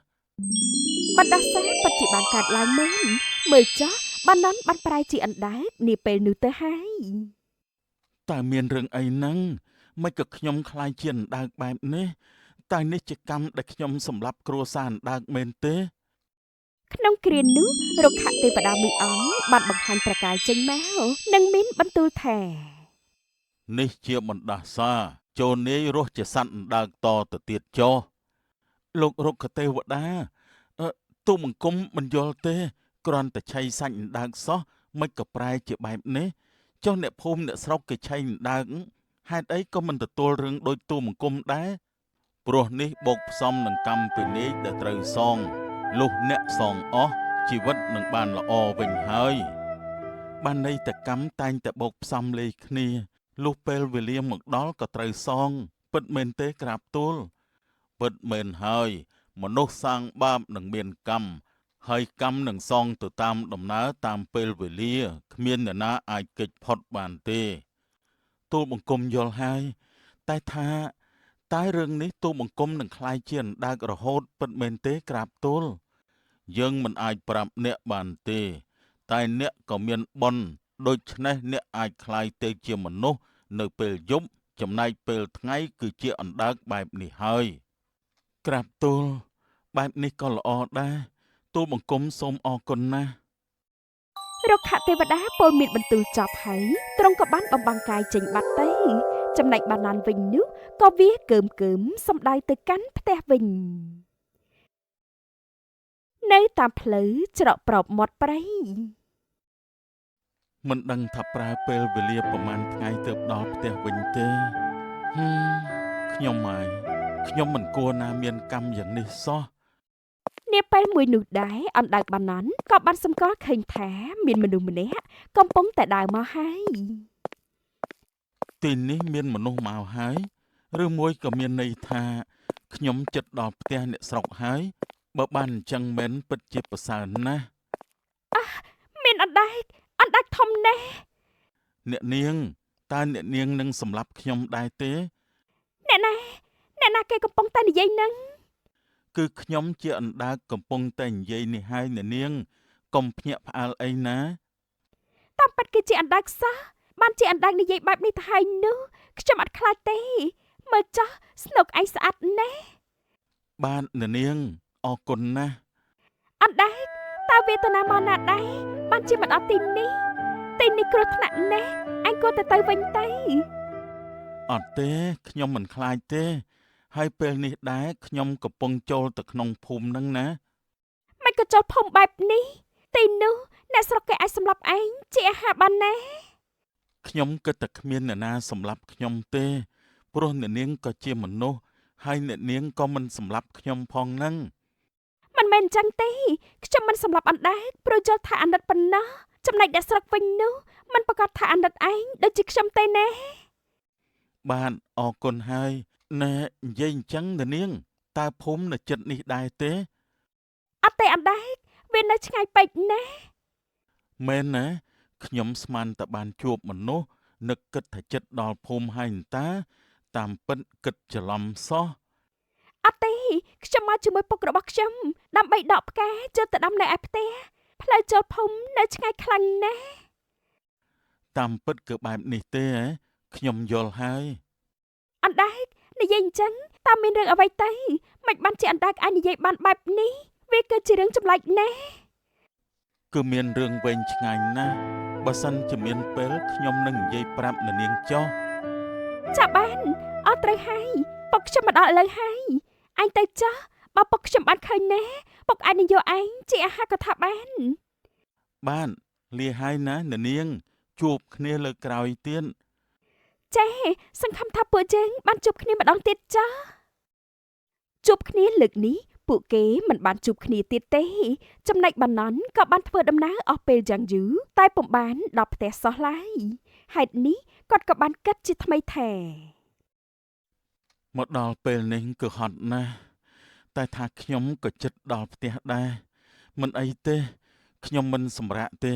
បណ្ដាសាពិតជាបានកាត់ឡើងមែនមើលចោះបាណន់បានប្រែជាអណ្ដើកនាពេលនោះទៅហើយ តើមានរឿងអីហ្នឹងមិនក៏ខ្ញុំខ្លាយជាអណ្ដើកបែបនេះតើនេះជាកម្មដែលខ្ញុំសម្លាប់គ្រួសារអណ្ដើកមែនទេ ក្នុងគ្រានោះរុក្ខទេវតាមួយអង្គបានបង្ហាញប្រកាយចេញមកនិងមានបន្ទូលថា នេះជាបណ្ដាសាចូលនាយរស់ជាសត្វអណ្ដើកតទៅទៀតចុះលោករុក្ខទេវតាអឺទូបង្គំមិនយល់ទេគ្រាន់តែឆីសាច់អណ្ដើកសោះមិនក៏ប្រែជាបែបនេះចុះអ្នកភូមិអ្នកស្រុកគេឆីអណ្ដើកហេតុអីក៏មិនទទួលរឿងដូចទូបង្គំដែរព្រោះនេះបូកផ្សំនឹងកម្មពីនាយដែលត្រូវសងលុះអ្នកសងអស់ជីវិតនឹងបានល្អវិញហើយ បានន័យតែកម្មតែងតែបោកផ្សំលេខគ្នាលុះពេលវេលាមកដល់ក៏ត្រូវសង ពិតមែនទេក្រាបទូលពិតមែនហើយ មនុស្សសាងបាបនឹងមានកម្មហើយកម្មនឹងសងទៅតាមដំណើរតាមពេលវេលាគ្មានអ្នកណាអាចគេចផុតបានទេទូលបង្គំយល់ហើយតែថាតែរឿងនេះទូលបង្គំនឹងក្លាយជាអណ្ដើករហូតពិតមែនទេក្រាបទូលយើងមិនអាចប្រាប់អ្នកបានទេតែអ្នកក៏មានបុណ្យដូច្នេះអ្នកអាចក្លាយទៅជាមនុស្សនៅពេលយប់ចំណែកពេលថ្ងៃគឺជាអណ្ដើកបែបនេះហើយក្រាបទូលបែបនេះក៏ល្អដែរទូលបង្គំសូមអរគុណណាស់ រុក្ខទេវតាពោលមានបន្ទូលចប់ហើយទ្រង់ក៏បានបំបាំងកាយចេញបាត់ទៅចំណែកបាណានវិញនោះក៏វាកើមកើមសំដៅទៅកាន់ផ្ទះវិញនៅតាមផ្លូវច្រកប្រោបមាត់ព្រៃ មិនដឹងថាប្រើពេលវេលាប្រហែលថ្ងៃទើបដល់ផ្ទះវិញទេហឹមខ្ញុំហើយខ្ញុំមិនគួរណាមានកម្មយ៉ាងនេះសោះ នាពេលមួយនោះដែរអណ្ដើកបាណានក៏បានសម្គាល់ឃើញថាមានមនុស្សម្នាក់កំពុងតែដើរមកហើយ ទីនេះមានមនុស្សមកហើយឬមួយក៏មានន័យថាខ្ញុំចិត្តដល់ផ្ទះអ្នកស្រុកហើយបើបានអញ្ចឹងមែនពិតជាប្រសើរណាស់ មានអណ្ដើកអណ្ដើកធំណាស់ អ្នកនាងតើអ្នកនាងនឹងសម្លាប់ខ្ញុំដែរទេ អ្នកណាអ្នកណាគេកំពុងតែនិយាយនឹង គឺខ្ញុំជាអណ្ដើកកំពុងតែនិយាយនេះហើយអ្នកនាងកុំភ្ញាក់ផ្អើលអីណា តាមពិតគឺជាអណ្ដើកសោះបានជាអណ្ដើកនិយាយបែបនេះទៅហើយនោះខ្ញុំអត់ខ្លាចទេមើលចុះស្នុកឯងស្អាតណាស់ បាទអ្នកនាងអរគុណណាស់ អណ្ដើកតើវេទនាមកណាដែរបានជាមកដល់ទីនេះទីនេះគ្រោះថ្នាក់ណាស់ឯងគួរតែទៅវិញទៅ អត់ទេខ្ញុំមិនខ្លាចទេហើយពេលនេះដែរខ្ញុំកំពុងចូលទៅក្នុងភូមិនឹងណា មិនក៏ចូលភូមិបែបនេះទីនោះអ្នកស្រុកគេអាចសម្លាប់ឯងជាអាហារបានណា ខ្ញុំគិតតែគ្មានអ្នកណាសម្លាប់ខ្ញុំទេព្រោះអ្នកនាងក៏ជាមនុស្សហើយអ្នកនាងក៏មិនសម្លាប់ខ្ញុំផងហ្នឹង មិនមែនអញ្ចឹងទេខ្ញុំមិនសម្លាប់អណ្ដើកព្រោះយល់ថាអាណិតប៉ុណ្ណោះចំណែកអ្នកស្រុកវិញនោះមិនប្រកាសថាអាណិតឯងដូចជាខ្ញុំទេណា បាទអរគុណហើយណែនិយាយអញ្ចឹងអ្នកនាងតើភូមិនៅជិតនេះដែរទេ អត់ទេអណ្ដើកវានៅឆ្ងាយពេកណាស់ មែនណាខ្ញុំស្មានតែបានជួបមនុស្សនឹកគិតថាចិត្តដល់ភូមិហើយអន្តាតាមពិតគិតច្រឡំសោះ អត់ទេខ្ញុំមកជាមួយពុករបស់ខ្ញុំដើម្បីដកផ្កាចូលទៅដាំនៅឯផ្ទះផ្លូវចូលភូមិនៅឆ្ងាយខ្លាំងណាស់ តាមពិតគឺបែបនេះទេហ៎ខ្ញុំយល់ហើយ អណ្ដើកនិយាយអញ្ចឹងតើមានរឿងអ្វីទៅមិនបានជាអណ្ដើកអាចនិយាយបានបែបនេះវាគឺជារឿងចម្លែកណាស់ គឺមានរឿងវែងឆ្ងាយណាស់បើសិនជាមានពេលខ្ញុំនឹងនិយាយប្រាប់អ្នកនាងចុះ ចាបានអត់ត្រូវហើយពុកខ្ញុំមកដល់ឥឡូវហើយឯងទៅចុះបើពុកខ្ញុំបានឃើញណាពុកអាចនឹងយកឯងជាអាហារក៏ថាបាន បាទលាហើយណាអ្នកនាងជួបគ្នាលើកក្រោយទៀត ចេះសង្ឃឹមថាពួកយើងបានជួបគ្នាម្ដងទៀតចុះជួបគ្នាលើកនេះពួកគេមិនបានជួបគ្នាទៀតទេចំណែកបាណន់ក៏បានធ្វើដំណើរអស់ពេលយ៉ាងយូរតែពុំបានដល់ផ្ទះសោះឡើយហេតុនេះគាត់ក៏បានគិតជាថ្មីថា មកដល់ពេលនេះគឺហត់ណាស់តែថាខ្ញុំក៏ចិត្តដល់ផ្ទះដែរមិនអីទេខ្ញុំមិនសម្រាកទេ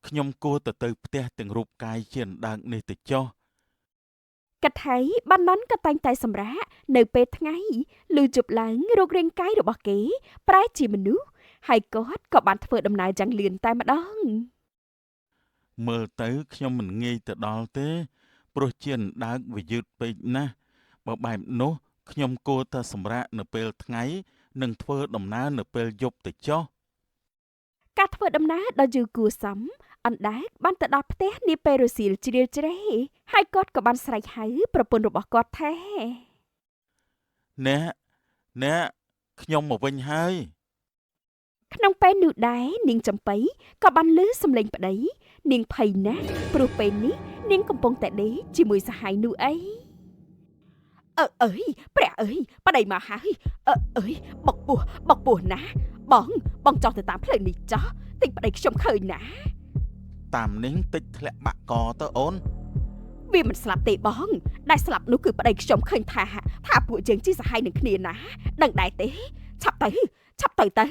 ខ្ញុំគួរតែទៅផ្ទះទាំងរូបកាយជាអណ្ដើកនេះទៅចុះ គិតហើយបាណន់ក៏តែងតែសម្រាកនៅពេលថ្ងៃលុះជប់ឡើងរូបរាងកាយរបស់គេ ប្រែជាមនុស្សហើយគាត់ក៏បានធ្វើដំណើរយ៉ាងលឿនតែម្ដង មើលទៅខ្ញុំមិនងាយទៅដល់ទេព្រោះជាអណ្ដើកវាយឺតពេកណាស់បើបែបនោះខ្ញុំគួរតែសម្រាកនៅពេលថ្ងៃនិងធ្វើដំណើរនៅពេលយប់ទៅចុះ ការធ្វើដំណើរដ៏យូរគួរសមអណ្ដើកបានទៅដល់ផ្ទះនាពេលរសៀលជ្រាលជ្រៅហើយគាត់ក៏បានស្រែកហៅប្រពន្ធរបស់គាត់ថា អ្នកអ្នកខ្ញុំមកវិញហើយ ក្នុងពេលនោះដែរនាងចំបៃក៏បានឮសំឡេងប្តីនាងភ័យណាស់ព្រោះពេលនេះនាងកំពុងតែដេកជាមួយសហាយនោះអី អើអើយព្រះអើយប្តីមកហើយអើអើយបុកពោះបុកពោះណាបងបងចង់ទៅតាមផ្លូវនេះចោះតិចប្តីខ្ញុំឃើញណា តាមនេះតិចធ្លាក់បាក់កទៅអូន វាមិនស្លាប់ទេបងដែលស្លាប់នោះគឺប្តីខ្ញុំឃើញថាថាពួកយើងជាសហាយនឹងគ្នាណាដឹងដែរទេឆាប់ទៅឆាប់ទៅទៅ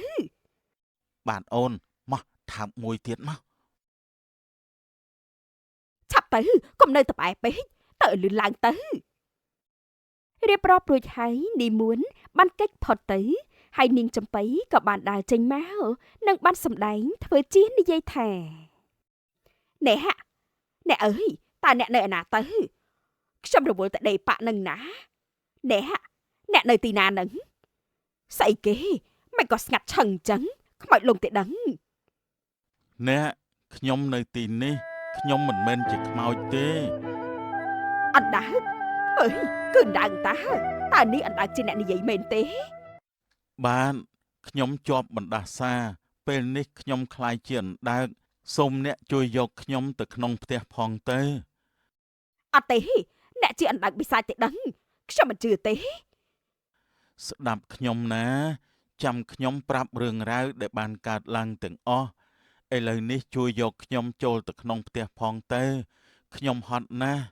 បាទអូនមកថើបមួយទៀតមក ឆាប់ទៅកុំនៅតបែពេកទៅឲ្យលឿនឡើងទៅ រៀបរាប់រួចហើយនីមួនបានគេចផុតទៅហើយនាងចំបៃក៏បានដើរចេញមកនិងបានសម្ដែងធ្វើជានិយាយថា ណែហ่ะអ្នកអើយតើអ្នកនៅឯណាទៅខ្ញុំរវល់តែដេកប៉ាក់នឹងណាណែហ่ะអ្នកនៅទីណានឹងស្អីគេមិនក៏ស្ងាត់ឆឹងអញ្ចឹងខ្មោចលងទេដឹង អ្នកខ្ញុំនៅទីនេះខ្ញុំមិនមែនជាខ្មោចទេ អណ្ដើកអើយគឺអណ្ដើកតាតើនេះអណ្ដើកជាអ្នកនិយាយមែនទេ បាទខ្ញុំជាប់បណ្ដាសាពេលនេះខ្ញុំក្លាយជាអណ្ដើកសូមអ្នកជួយយកខ្ញុំទៅក្នុងផ្ទះផងទៅ អត់ទេអ្នកជាអណ្ដើកបិសាចទេដឹងខ្ញុំមិនជឿទេ ស្ដាប់ខ្ញុំណាចាំខ្ញុំប្រាប់រឿងរ៉ាវដែលបានកើតឡើងទាំងអស់ឥឡូវនេះជួយយកខ្ញុំចូលទៅក្នុងផ្ទះផងទៅខ្ញុំហត់ណាស់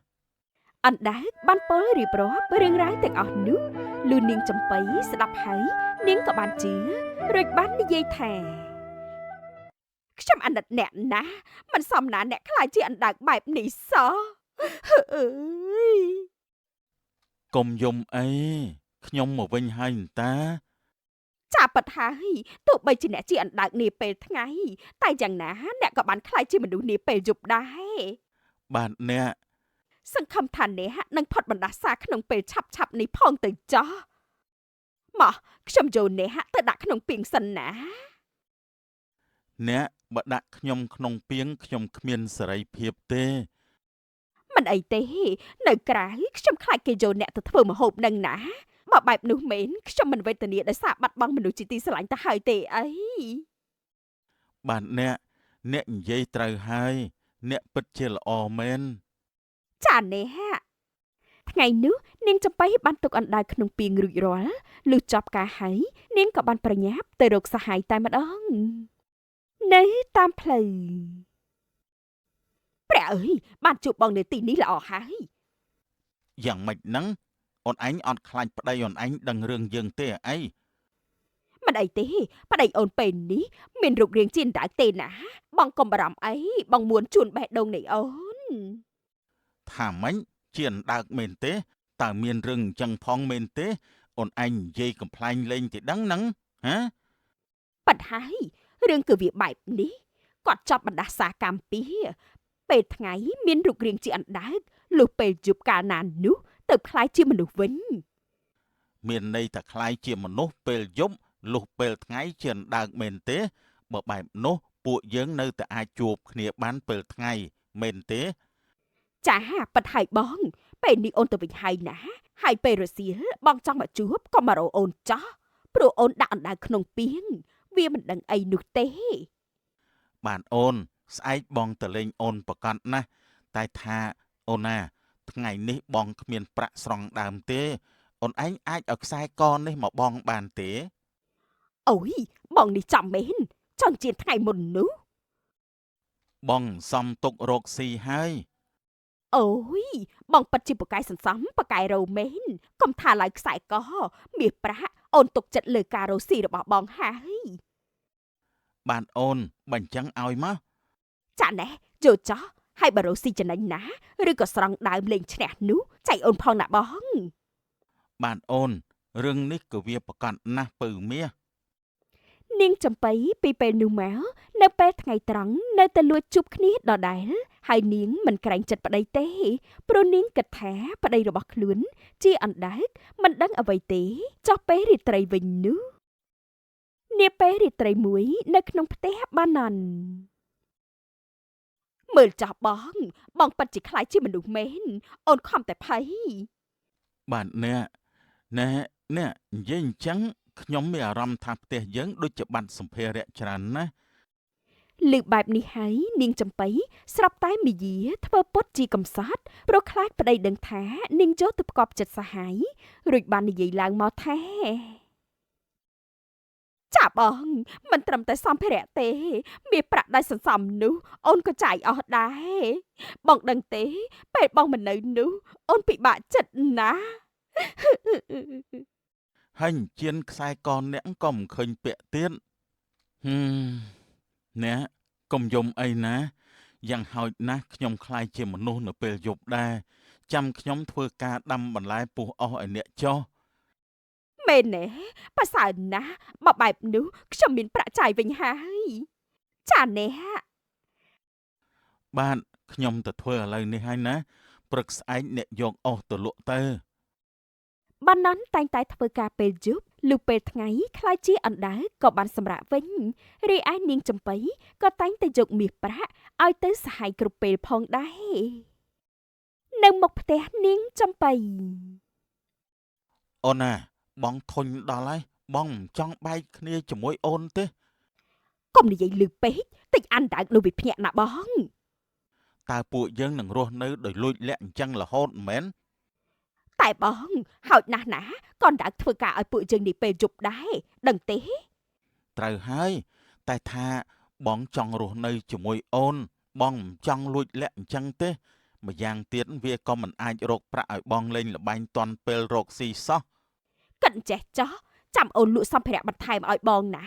អណ្ដើកបានពោលរៀបរាប់រឿងរ៉ាវទាំងអស់នោះលុះនាងចំបៃស្ដាប់ហើយនាងក៏បានជឿរួចបាននិយាយថា ខ្ញុំអាណិតអ្នកណាស់មិនសមណាអ្នកខ្លាចជាអណ្ដើកបែបនេះសោះអើយក ុំយំអីខ្ញុំមកវិញហើយអន្តា ចាប៉ិតហើយទោះបីជាអ្នកជាអណ្ដើកនាពេលថ្ងៃតែយ៉ាងណាអ្នកក៏បានខ្លាចជាមនុស្សនាពេលយប់ដែរ បាទអ្នក សង្ឃឹមថាអ្នកនឹងផុតបណ្ដាសាក្នុងពេលឆាប់ឆាប់នេះផងទៅចោះមកខ្ញុំយកអ្នកទៅដាក់ក្នុងពីងសិនណា អ្នកបើដាក់ខ្ញុំក្នុងពីងខ្ញុំគ្មានសេរីភាពទេ មិនអីទេនៅក្រៅខ្ញុំខ្លាចគេយកអ្នកទៅធ្វើម្ហូបនឹងណាបើបែបនោះមែនខ្ញុំមិនវេទនាដោយសារបាត់បង់មនុស្សជាទីស្រឡាញ់ទៅហើយទេអី បាទអ្នកអ្នកនិយាយត្រូវហើយអ្នកពិតជាល្អមែន ចាអ្នក ថ្ងៃនោះនាងចំបៃបានទុកអណ្ដើកក្នុងពីងរួចរាល់លុះចប់ការហើយនាងក៏បានប្រញាប់ទៅរកសហាយតែម្ដងនៅតាមផ្លូវ ព្រះអើយបានជួបបងនៅទីនេះល្អហើយ យ៉ាងម៉េចហ្នឹងអូនឯងអត់ខ្លាចប្តីអូនឯងដឹងរឿងយើងទេអី មិនអីទេប្តីអូនពេលនេះមានរូបរាងជាអណ្ដើកទេណាបងកុំបារម្ភអីបងមួនជួនបេះដូងនៃអូន ថាម៉េចជាអណ្ដើកមែនទេតើមានរឿងអញ្ចឹងផងមែនទេអូនឯងនិយាយកំ pl ែងលេងទេដឹងហ្នឹងហ៎ ប៉ិតហើយរឿងគឺវាបែបនេះគាត់ចាប់បណ្ដាសាកម្មពីពេលថ្ងៃមានរូបរាងជាអណ្ដើកលុះពេលយប់កាលណានោះទៅคล้ายជាមនុស្សវិញ មានន័យថាคล้ายជាមនុស្សពេលយប់លុះពេលថ្ងៃជាអណ្ដើកមែនទេបើបែបនោះពួកយើងនៅតែអាចជួបគ្នាបានពេលថ្ងៃមែនទេ ចាប៉ិតហើយបងពេលនេះអូនទៅវិញហើយណាហើយពេលរសៀលបងចង់មកជួបក៏មករកអូនចោះព្រោះអូនដាក់អណ្ដើកក្នុងពីងវាមិនដឹងអីនោះទេ បាទអូនស្អែកបងទៅលេងអូនប្រកាសណាស់តែថាអូនណាថ្ងៃនេះបងគ្មានប្រាក់ស្រង់ដើមទេអូនឯងអាចឲ្យខ្សែកនេះមកបងបានទេ អូយបងនេះចាំមែនចង់ជាថ្ងៃមុននោះ បងសំទុករកស៊ីហើយ អូយបងពិតជាពូកែសន្សំពូកែរោមែនកុំថាឡើយខ្សែកមាសប្រាក់អូនទុកចិត្តលើការរោស៊ីរបស់បងហើយ បាទអូនបើអញ្ចឹងឲ្យមក ចាណែយកចោះហើយបើរោស៊ីចំណេញណាឬក៏ស្រង់ដើមលេងឈ្នះនោះចៃអូនផងណាបង បាទអូនរឿងនេះក៏វាប្រកាសណាស់ពៅមាស នាងចំបៃពីពេលនោះមកនៅពេលថ្ងៃត្រង់នៅតែលួចជួបគ្នាដដែលហើយនាងមិនក្រែងចិត្តប្តីទេព្រោះនាងគិតថាប្តីរបស់ខ្លួនជាអណ្ដើកមិនដឹងអ្វីទេចុះពេលរាត្រីវិញនោះនាពេលរាត្រីមួយនៅក្នុងផ្ទះបាណន់ មើលចោះបងបងពិតជាខ្លាចជាមនុស្សមែនអូនខំតែភ័យ បាទអ្នកណែអ្នកនិយាយអញ្ចឹងខ្ញុំមានអារម្មណ៍ថាផ្ទះយើងដូចជាបាត់សម្ភារៈច្រើនណាស់ លើកបែបនេះហើយនាងចំបៃស្រាប់តែមាយាធ្វើពុតជាកំសត់ព្រោះខ្លាចប្តីដឹងថានាងចូលទៅផ្កប់ចិត្តសហាយរួចបាននិយាយឡើងមកថា ចាបងមិនត្រឹមតែសម្ភារៈទេមាសប្រាក់ដែលសន្សំនោះអូនក៏ចាយអស់ដែរបងដឹងទេពេលបងមិននៅនោះអូនពិបាកចិត្តណាស់ ហើយជៀនខ្សែកអ្នកក៏មិនឃើញពាក់ទៀតហឹមអ្នកកុំយំអីណាយ៉ាងហោចណាស់ខ្ញុំខ្លាយជាមនុស្សនៅពេលយប់ដែរចាំខ្ញុំធ្វើការដាំបន្លែពុះអស់ឲ្យអ្នកចុះ មែនទេប្រសើរណាស់បើបែបនោះខ្ញុំមានប្រាក់ចាយវិញហើយចាអ្នក បាទខ្ញុំទៅធ្វើឥឡូវនេះហើយណាព្រឹកស្អែកអ្នកយកអស់ទៅលក់ទៅ បាណន់តែងតែធ្វើការពេលយប់លុះពេលថ្ងៃក្លាយជាអណ្ដើកក៏បានសម្រាកវិញរីឯនាងចំប៉ីក៏តែងតែយកមាសប្រាក់ឲ្យទៅសហាយគ្រប់ពេលផងដែរនៅមុខផ្ទះនាងចំប៉ី អូនណាបងធុញដល់ហើយបងមិនចង់បែកគ្នាជាមួយអូនទេ កុំនិយាយលឺពេកតិចអណ្ដើកនោះវាភ្ញាក់ណាស់បង តើពួកយើងនឹងរស់នៅដោយលួចលាក់អញ្ចឹងរហូតមិនមែន តែបងហោចណាស់ណាក៏អណ្ដើកធ្វើការឲ្យពួកយើងនេះពេលយប់ដែរដឹងទេ ត្រូវហើយតែថាបងចង់រស់នៅជាមួយអូនបងមិនចង់លួចលាក់អញ្ចឹងទេម្យ៉ាងទៀតវាក៏មិនអាចរកប្រាក់ឲ្យបងលេងល្បែងទាន់ពេលរកស៊ីសោះ កិនចេះចោះចាំអូនលក់សម្ភារៈបន្ថែមឲ្យបងណា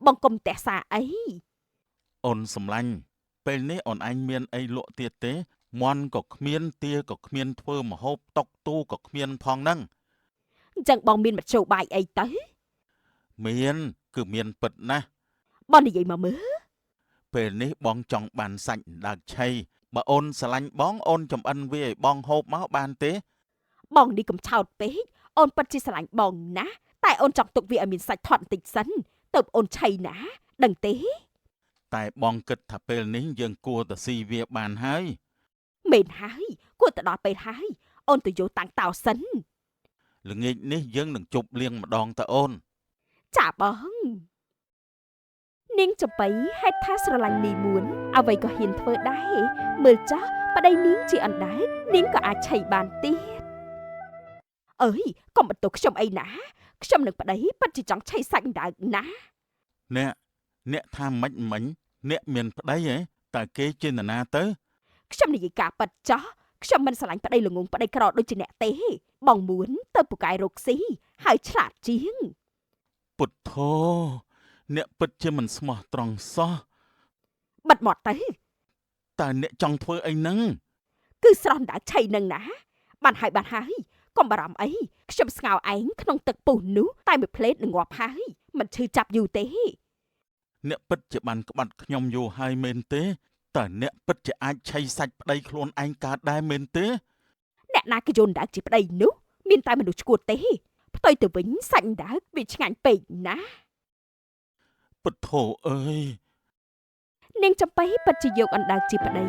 បងកុំទះសាអី អូនសំឡាញ់ពេលនេះអូនឯងមានអីលក់ទៀតទេមាន់ក៏គ្មានទាក៏គ្មានធ្វើម្ហូបតុកទូក៏គ្មានផងហ្នឹង អញ្ចឹងបងមានមធ្យោបាយអីទៅ មានគឺមានពិតណាស់ បងនិយាយមកមើល ពេលនេះបងចង់បានសាច់អណ្ដើកឆីបើអូនស្រឡាញ់បងអូនចំអិនវាឲ្យបងហូបមកបានទេ បងនេះកុំឆោតពេកអូនពិតជាស្រឡាញ់បងណាស់តែអូនចង់ទុកវាឲ្យមានសាច់ធាត់បន្តិចសិនទៅអូនឆីណាដឹងទេ តែបងគិតថាពេលនេះយើងគួរតែស៊ីវាបានហើយ មែនហើយគួរទៅដល់ពេលហើយអូនទៅយកតាំងតោសិន ល្ងាចនេះយើងនឹងជប់លៀងម្ដងតើអូន ចាបង នាងចំប៉ីហេតុថាស្រឡាញ់នីមួនអ្វីក៏ហ៊ានធ្វើដែរមើលចោះប្តីនាងជាអណ្ដើកនាងក៏អាចឆីបានទៀត អើយកុំបន្ទោសខ្ញុំអីណាខ្ញុំនឹងប្តីពិតជាចង់ឆីសាច់អណ្ដើកណាស់ អ្នកអ្នកថាម៉េចមិញអ្នកមានប្តីហ៎តើគេជានរណាទៅ ខ្ញុំនិយាយការពិតចោះខ្ញុំមិនស្រឡាញ់ប្តីល្ងងប្តីក្រដូចជាអ្នកទេបងមួនទៅពូកែរកស៊ីហើយឆ្លាតជាង ពុទ្ធោអ្នកពិតជាមិនស្មោះត្រង់សោះ បិទមាត់ទៅ តើអ្នកចង់ធ្វើអីហ្នឹង គឺស្រស់អណ្ដើកឆីនឹងណាបានហើយបានហើយកុំបារម្ភអីខ្ញុំស្ងោរឯងក្នុងទឹកពុះនោះតែមួយផ្លេតនឹងងាប់ហើយមិនឈឺចាប់យូរទេ អ្នកពិតជាបានក្បាត់ខ្ញុំយូរហើយមែនទេតើអ្នកពិតជាអាចឆីសាច់ប្តីខ្លួនឯងកើតដែរមែនទេ អ្នកណាគេយល់អណ្ដើកជាប្តីនោះមានតែមនុស្សឈួតទេផ្ទុយទៅវិញសាច់អណ្ដើកវាឆ្ងាញ់ពេកណាស់ ពុទ្ធោអើយ នាងចំប៉ីពិតជាយកអណ្ដើកជាប្តី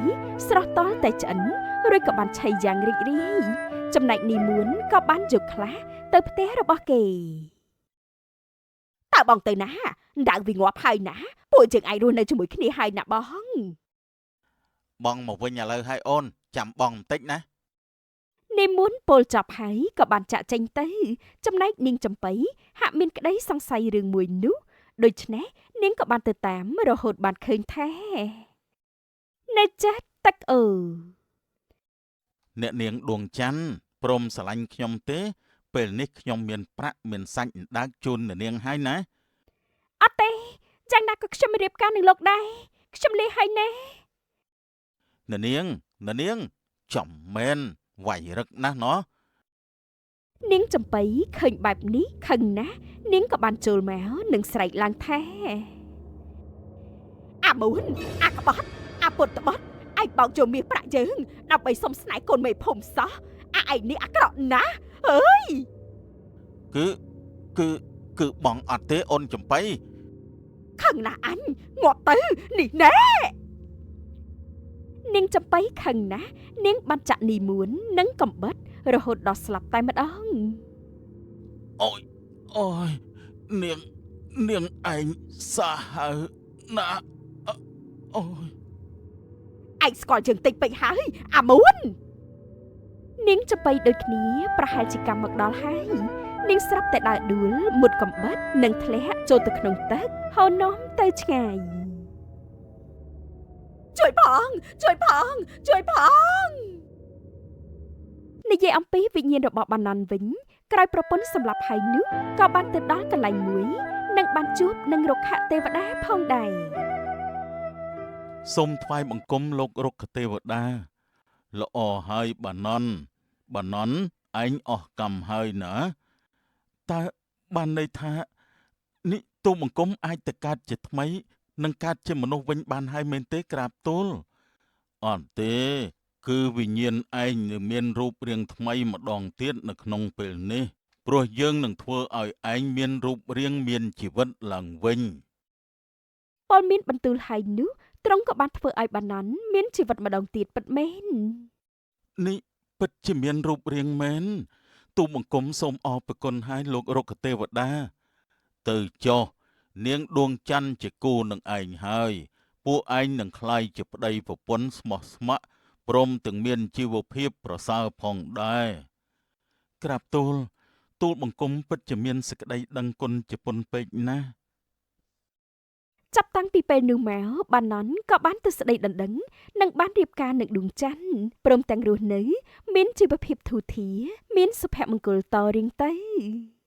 ស្រស់តល់តែឆ្អិនរួចក៏បានឆីយ៉ាងរីករាយចំណែកនីមួនក៏បានយកខ្លះទៅផ្ទះរបស់គេ តើបងទៅណាអណ្ដើកវាងាប់ហើយណាពួកយើងឯងរស់នៅជាមួយគ្នាហើយណាបង បងមកវិញឥឡូវហើយអូនចាំបងបន្តិចណា នីមួនពោលចប់ហើយក៏បានចាក់ចេញទៅចំណែកនាងចំប៉ីហាក់មានក្តីសង្ស័យរឿងមួយនោះដូច្នេះនាងក៏បានទៅតាមរហូតបានឃើញថានៅចាស់ទឹកអឺ អ្នកនាងដួងច័ន្ទព្រមស្រឡាញ់ខ្ញុំទេ ពេលនេះខ្ញុំមានប្រាក់មានសាច់អណ្ដើកជូនអ្នកនាងហើយណា អត់ទេយ៉ាងណាក៏ខ្ញុំមិនរៀបការនឹងលោកដែរខ្ញុំលាហើយណែ អ្នកនាងអ្នកនាងចំមែនវាយរឹកណាស់ណោះ នាងចំប៉ីឃើញបែបនេះខឹងណាស់នាងក៏បានចូលមកនិងស្រែកឡើងថា អាមួនអាក្បត់អាពុតត្បត់ឯងបោកយកមាសប្រាក់យើងដើម្បីសុំស្នេហ៍កូនមេភូមិសោះអាឯងនេះអាក្រក់ណាស់ គឺគឺគឺបងអត់ទេអូនចំប៉ី ខឹងណាស់អញងាប់ទៅនេះណែ នាងចំប៉ីខឹងណាស់នាងបានចាក់នីមួននិងកំបិតរហូតដល់ស្លាប់តែម្ដង អូយអូយនាងនាងឯងសាហាវណាស់អូយ ឯងស្គាល់យើងតិចពេកហើយអាមួន នាងចំប៉ីដូចគ្នាប្រហែលជាកម្មមកដល់ហើយ នាងស្រាប់តែដើរដួលមុតកំបិតនិងធ្លាក់ចូលទៅក្នុងទឹកហូរនាំទៅឆ្ងាយ ជួយផងជួយផងជួយផង និយាយអំពីវិញ្ញាណរបស់បាណន់វិញក្រោយប្រពន្ធសម្លាប់ហើយនោះក៏បានទៅដល់កន្លែងមួយនិងបានជួបនឹងរុក្ខទេវតាផងដែរ សូមថ្វាយបង្គំលោករុក្ខទេវតាល្អហើយបាណន់បាណន់ឯងអស់កម្មហើយណាតើបានន័យថានេះទូលបង្គំអាចទៅកើតជាថ្មីនិងកើតជាមនុស្សវិញបានហើយមែនទេក្រាបទូលអត់ទេ គឺវិញ្ញាណឯងនឹងមានរូបរាងថ្មីម្ដងទៀតនៅក្នុងពេលនេះព្រោះយើងនឹងធ្វើឲ្យឯងមានរូបរាងមានជីវិតឡើងវិញ ពលមានបន្ទូលហើយនោះទ្រង់ក៏បានធ្វើឲ្យបាណន់មានជីវិតម្ដងទៀតពិតមែន នេះពិតជាមានរូបរាងមែនទូលបង្គំសូមអរព្រគុណហើយលោករុក្ខទេវតា ទៅចុះនាងដួងច័ន្ទជាគូនឹងឯងហើយ ពួកឯងនឹងក្លាយជាប្តីប្រពន្ធស្មោះស្ម័គ្រព្រមទាំងមានជីវភាពប្រសើរផងដែរក្រាបទូលទូលបង្គំពិតជាមានសេចក្តីដឹងគុណជាពន់ពេកណាស់ ចាប់តាំងពីពេលនោះមកបាណន់ក៏បានទៅស្ដីដណ្ដឹងនិងបានរៀបការនឹងដួងច័ន្ទព្រមទាំងរស់នៅ មានជីវភាពធូរធារមានសុភមង្គលតរៀងទៅ។